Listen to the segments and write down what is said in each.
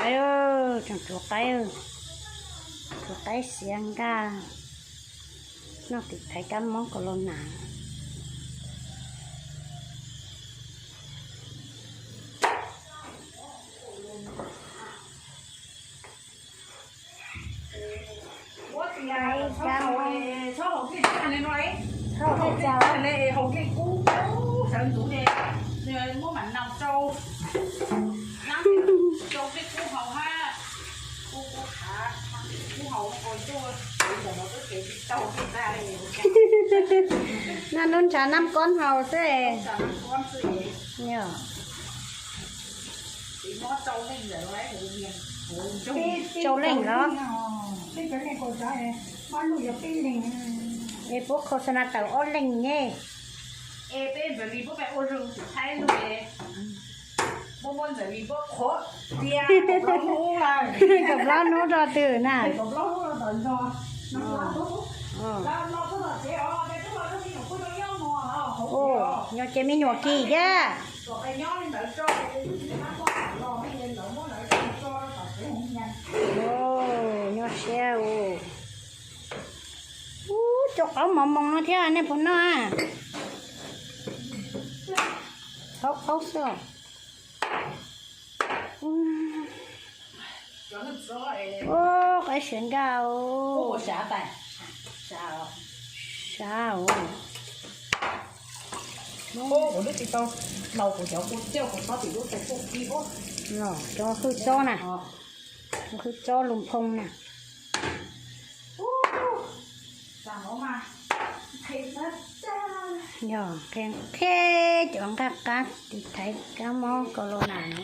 qaib, tsoom tsuav qaib, tsuav qaib xiav nkaj noj tiv thaiv kab mob corona. Noj nub ntshav nab kob haus xwb. Rau leej los? Es puab khos xa na tawm ob leeg ne. Kaum plaub hnub rau twg na? Nyob ces me nyuam kis thiab. Nyob siab. Ub, cov qaub mos moos no thiab nej puas noj? Qaub qaub xwb. Ub, qaib siav nkaj. Sav. Cov hwj txob na, hwj txob lus nphoo na. Yog qhia cov nqaj qab tiv thaiv kab mob corona no.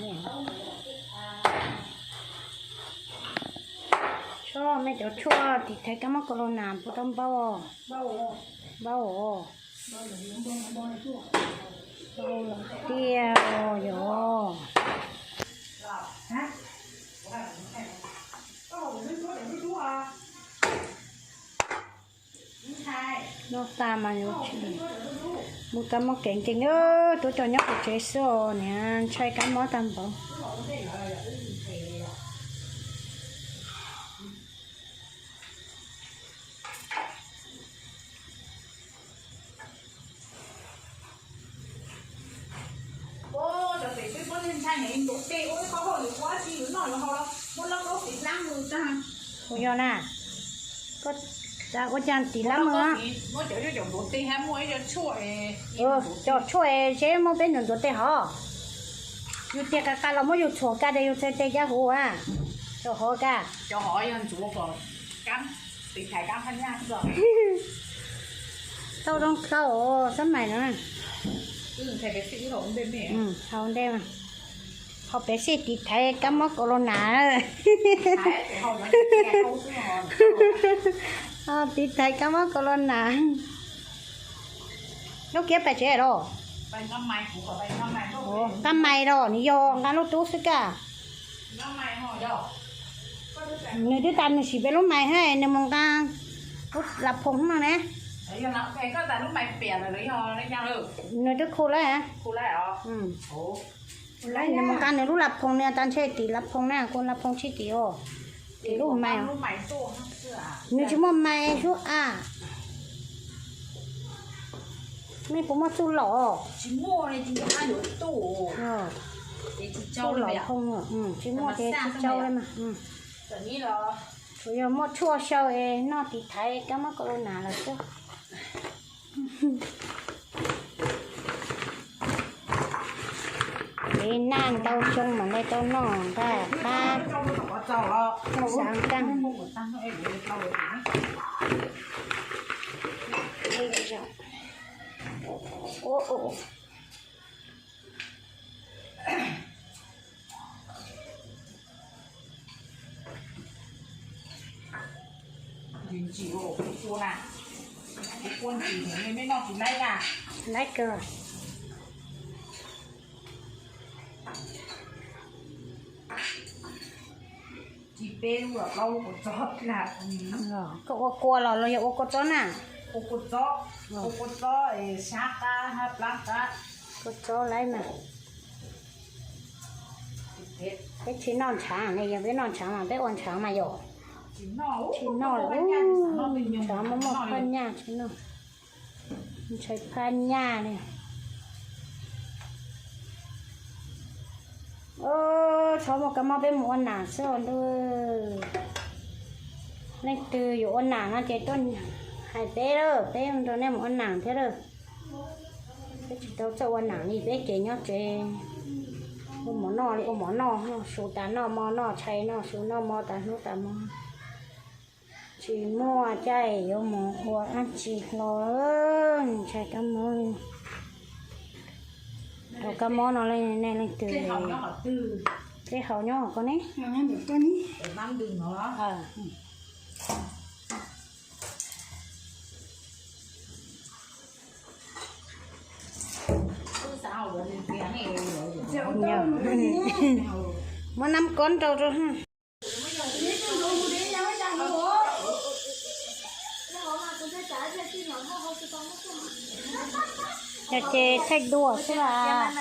Tso mej cov tshuaj tiv thaiv kab mob corona puas tau npau? Npau os. Tiag yog. Noj tas mas yuav tsis mus kab mob kev nkeeg, tuaj coj nyob kuv tsev xwb os, niag ntshai kab mob tag npaum. Kuv yog na, koj ua cas tiv lab mws? Cov tshuaj es seb muab peb ntuav ntuav tej hov. Yus tiag qas qas los muab yus txhuam kag ces yus txhais tes caj huv a. Cov hov kag. Tau zoo kawg xab mais no. Haus ntej, haus pem xij tiv thaiv kab mob corona. Tiv thaiv kab mob corona. Lub kiab pais tsev los? Nqa mais los, nws yog nqa lub tub xwb kaj. Nws twb tas nws sim peb lub mais hab nws mus nqa lub la phoo no ne. Nws twb khu lawm. Nws mus nqa nws lub la phoo, nws tas ntshe tim la phoo na, kuv la phoo tsis tim os. Tim lub mais. Nws tsis muaj mais sub a. Mej puas muaj txuj lom? Txuj lom phoo tsis muaj ces tsis tsau li mas. Tsuas yog muaj tshuaj xyaw es noj tiv thaiv kab mob corona lawm xwb. Kev naj ntau xyoo mam li tau noj nqaj qab xav nqaj. Laib kawg. Koj ua kua los los yog ua kua txob na? Kua txob laib mas. Peb tsis noj ntshav ne, yog peb noj ntshav mas peb ua ntshav mas yom. Tsis noj lawm, ntshav muaj muaj phaj nyaj tsis noj, ntshai phaj nyaj li. Txhob muaj kab mob peb mus ua nam xwb os ntuj. Leej twg yuav ua nam no ces tuaj hais peb lawm, peb nrog nej mus ua nam thiab lawm. Peb tsis tau txawj ua nam li, peb ces nyob tsev ua mov noj li ua mov noj, su tas noj mo noj, tshais noj su noj mo tas hnub tas mo. Tsis muaj caij yuav mus ua dab tsi hlo, ntshai kab mob. Thaum kab mob no nej leej twg, peb haus nyob hauv ko ne. Muab nab kob rau rau. Yog ces thaij dua xwb las.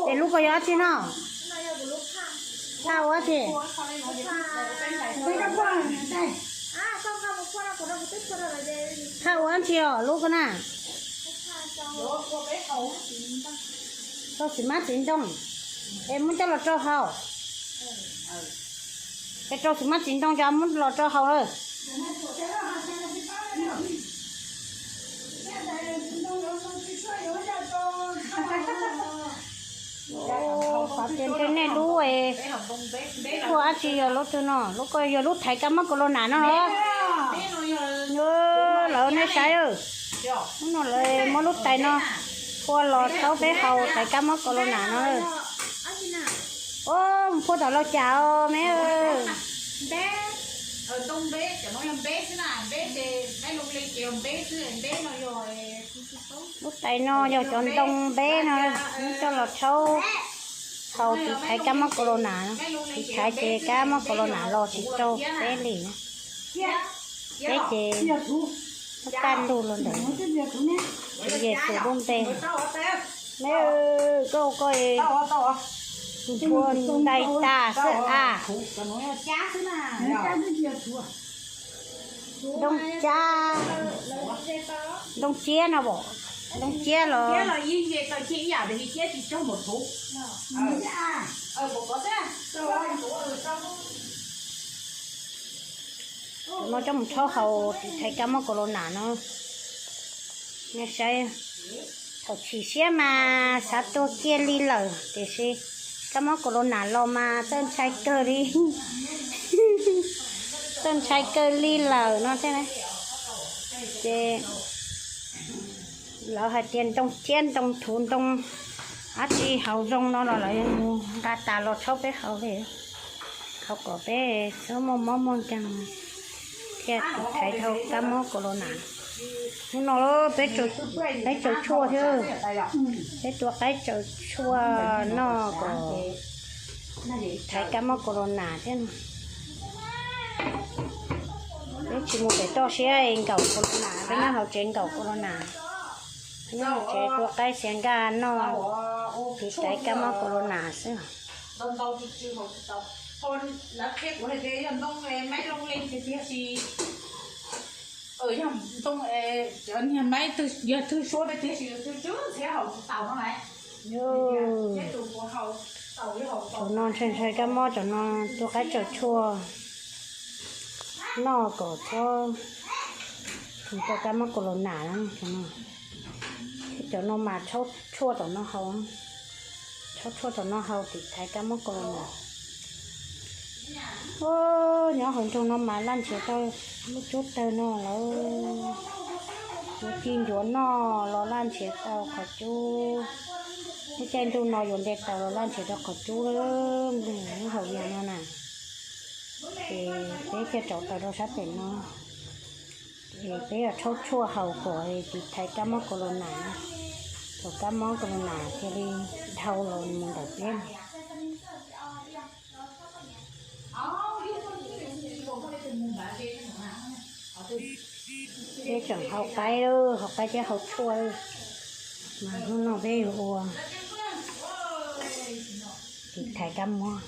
Es lub ko yog dab tsi no? Phaj ua dab tsi? Phaj ua dab tsi os lub ko na? Rau xim mab txiv ntoo. Es muab coj los rau haus. Es rau xim mab txiv ntoo cov muab los rau haus lawm. Xav tias ntshe nej lub, lub dab tsi yog lub twg no, lub ko yog lub thaiv kab mob corona no los? Lawv nej saib, hnub no lawv muab lub tais no phua los rhaub peb haus thaiv kab mob corona no. Mus phua tom laus cas os me. Lub tais no yog cov ntoo npeb no, muab coj los rhaub haus tiv thaiv kab mob corona. Tiv thaiv ces kab mob corona los tsis rau peb li. Peb ces muab kaj lug los ntawm Tswv Yexus lub npe. Me, koj ua koj nthua ntais tas xwb a. Ntoo cab, ntoo ciab no, ntoo ciab los. Cov no coj mus rhaub haus tiv thaiv kab mob corona no. Nej saib, thaum chim siab mas xav tuag kiag li lawm, tiam sis kab mob corona los mas txawj ntshai kawg li. Txawj ntshai kawg li lawm no thiab. Ces lawv hais tias ntoo ciab ntoo thuv ntoo dab tsi haus zoo no los lawv nqa tas los rhaub peb haus li. Haus kom peb txhob muaj mob muaj nkeeg thiaj tiv thaiv dhau kab mob corona. Hnub no peb, peb tsaws tshuaj thiab. Peb tua qaib tsaws tshuaj noj kom thaiv kab mob corona thiab no. Peb tsis mus pem toj siab nkaum corona, peb nyob hauv tsev nkaum corona. Nyob hauv tsev tua qaib xiav nkaj noj tiv thaiv kab mob corona xwb. Cov no ntshai ntshai kab mob, cov no tua qaib tsaws tshuaj noj kom txhob tau kab mob corona na. Cov no mas tshuaj tom no haus, tshuaj tom no haus tiv thaiv kab mob corona. Nyob hauv nroog no mas laj nrhiav tau lub cub tawg no lawm. Yuav ci ncuav noj los laj nrhiav tau qhov cub. Lub caij ntuj no yuav nte taws los laj nrhiav tau qhov cub lawm, lub haus yas no na. Ces peb thiaj rau taws rau sab pem no. Ces peb yuav tshuaj haus kom tiv thaiv kab mob corona, kom kab mob corona thiaj li dhau los mus ntawm peb. Peb tseem haus qaib, haus qaib thiab haus tshuaj, mas hnub no peb yuav ua tiv thaiv kab mob.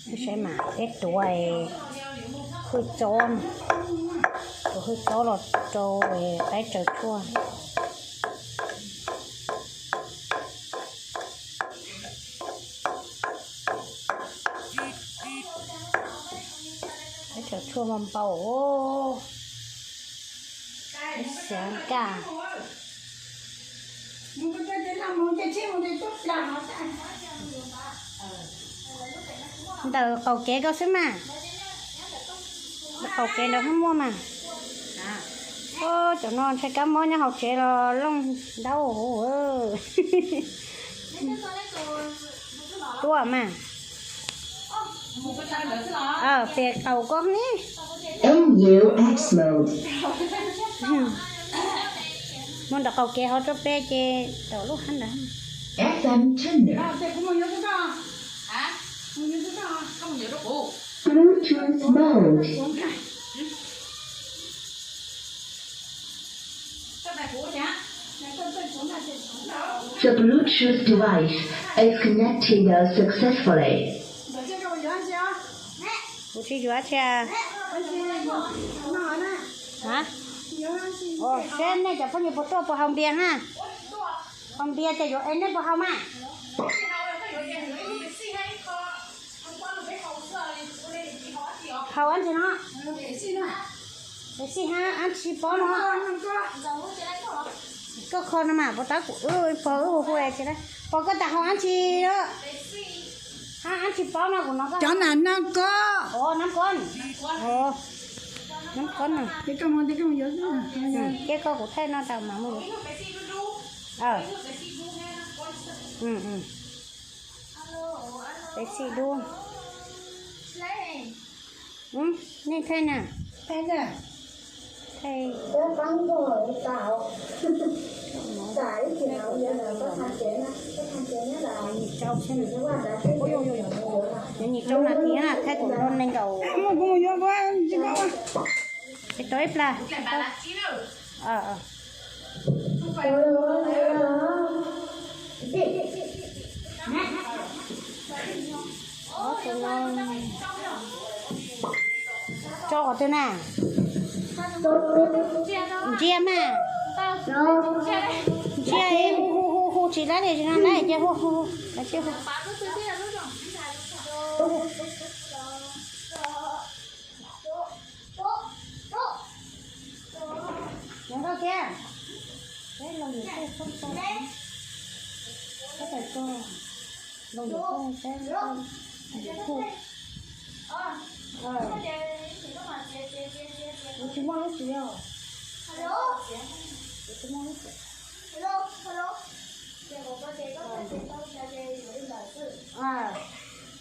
Saib mas peb tuav hwj txob, tuav hwj txob los rau qaib tsaws tshuaj. Qaib tsaws tshuaj mas npau, xav kaj. Ntawm qaum kev ko xwb mas, qaum kev ntawd hab muaj mas. Cov no ntshai kab mob nyob hauv tsev los looj ntaub. Tuaj mas, pem qaum ko ne. Mus ntawm qaum kev hauv rau peb ces tau lub hab ntawd. Bluetooth mode. The Bluetooth device is connected successfully. Kuv tsis yuav tsi. Seb nej cov phooj ywg puas tuaj puas haus npias na. Haus npias ces yuav es nej puas haus mas. Haus dab tsi no? Pepsi hab dab tsi pob no? Koj kho no mas puas tab kuv wb pog wb hu hu tsi na. Pog koj tas haus dab tsi na? Hab dab tsi pob no kuv no koj. Cov nas nab kob. Nab kob. Nab kob no. Ces koj kuv thaij no tas mas mus. Pepsi dub. Nej thaij na. Thaij. Nyob nyim rau nas this na, thaij kuv nrog nees nkaum. Ces tau ib plag. Tso qhov twg na? Ntsia mas. Ntsia, hu hu hu hu tsis laib li, tsis laib ces hu hu hu. Nyob koj kiag. Peb los yuav koj txhob tau. Koj tau koj los yuav koj saib koj yuav kuj. Kuv tsis muaj lub txiv os. Kuv tsis muaj lub txiv.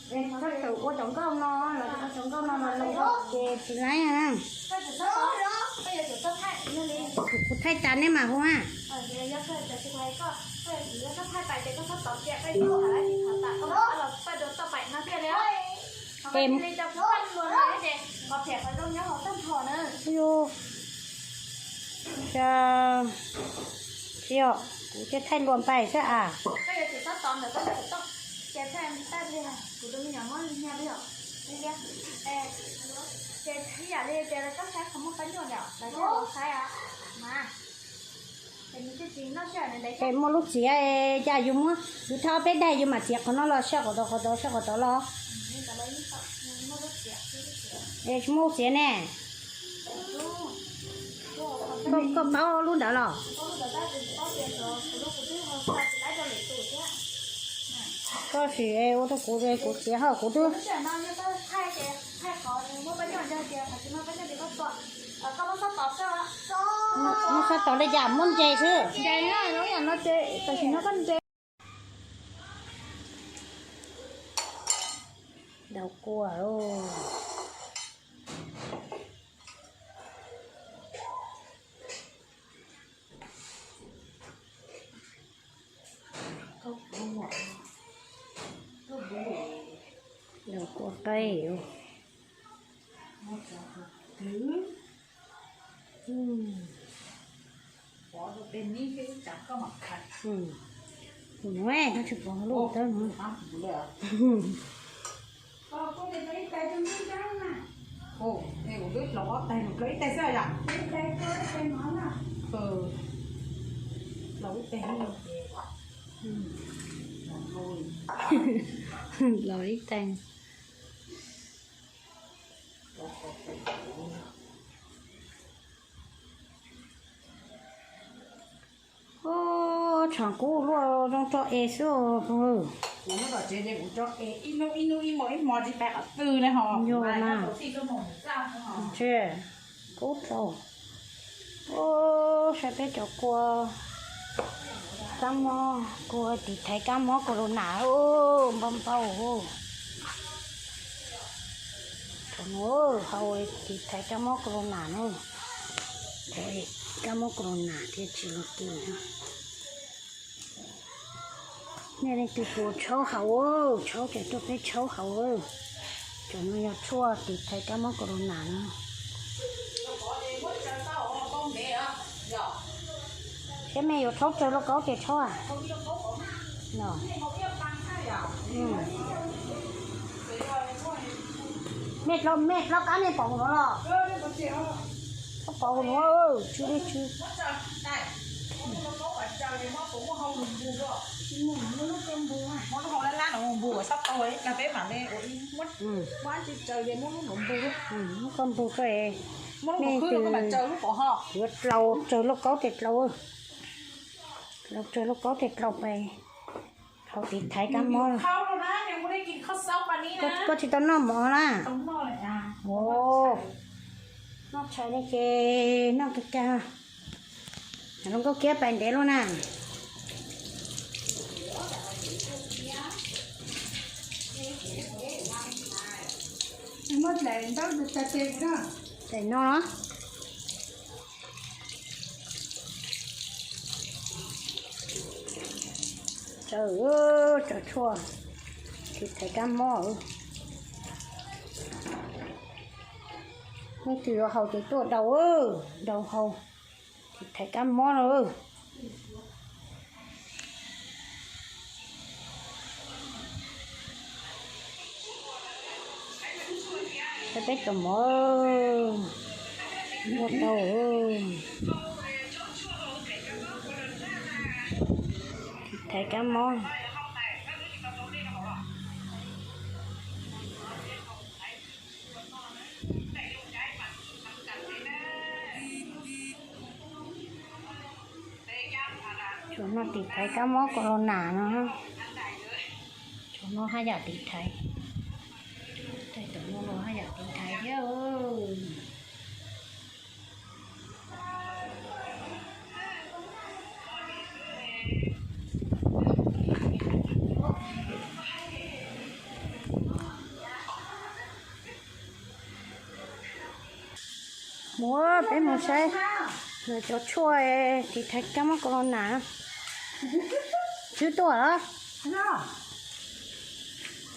Koj tseem ua cov nkauj no los ua cov nkauj no los ces tsis laib na. Kuv thaij tas nej mam hu na. Tsis yog, kuv thiaj thaij luag npaim xwb as. Peb muaj lub txiav, cas yus muab, yus thauj peb daig yus mam txiav qhov no los soj qhov tod, qhov tod soj qhov tod los. Es tsis muaj lub txiav ne. Koj paub lub ntawd los? Koj sim ua rau kuv, kuv txiav hos kuv twb muab sab tod li cas muab ntses xwb. Kua lauj. Kua qaib. Nuav, koj tsis pom lub tawb no. Laus ib teg. Ub, tshav kub luaj zoo tso es xwb. Yog na. Kub tau. Ub, saib peb cov kua kab mob, kua tiv thaiv kab mob corona, npau npau. Thaum no haus tiv thaiv kab mob corona na. Kab mob corona thiaj tsis los kis. Nej leej twg puas tshaub haus, tshaub ces tuaj peb tshaub haus. Cov no yog tshuaj tiv thaiv kab mob corona no. Thiab mej yuav tshaub tsawg lauj kaub ces tshaub a. Mej dlhau, mej dlhau kab mej pom no los? Tau pom no, tsw li tsw. Muab koj npug koj, mej twg yuav dlau tsawg lauj kaub ces dlau, dlau tsawg lauj kaub ces dlau pais haus tiv thaiv kab mob. Koj tsis tau noj mov na? Noj tshais ne ces noj kawg kawg. Zoo nkauj kiab pais ntev lawm na. Daim no. Tsawg, tsawg tshuaj tiv thaiv kab mob. Nej twg yuav haus ces tuaj dau, dau haus tiv thaiv kab mob no. Peb tus mov ua tau tiv thaiv kab mob. Tsuas noj tiv thaiv kab mob corona no. Tsuas noj haj yam tiv thaiv. Tej tus no los haj yam tiv thaiv thiab. Mus, peb mus saib lawv cov tshuaj tiv thaiv kab mob corona. Tswb tuaj los?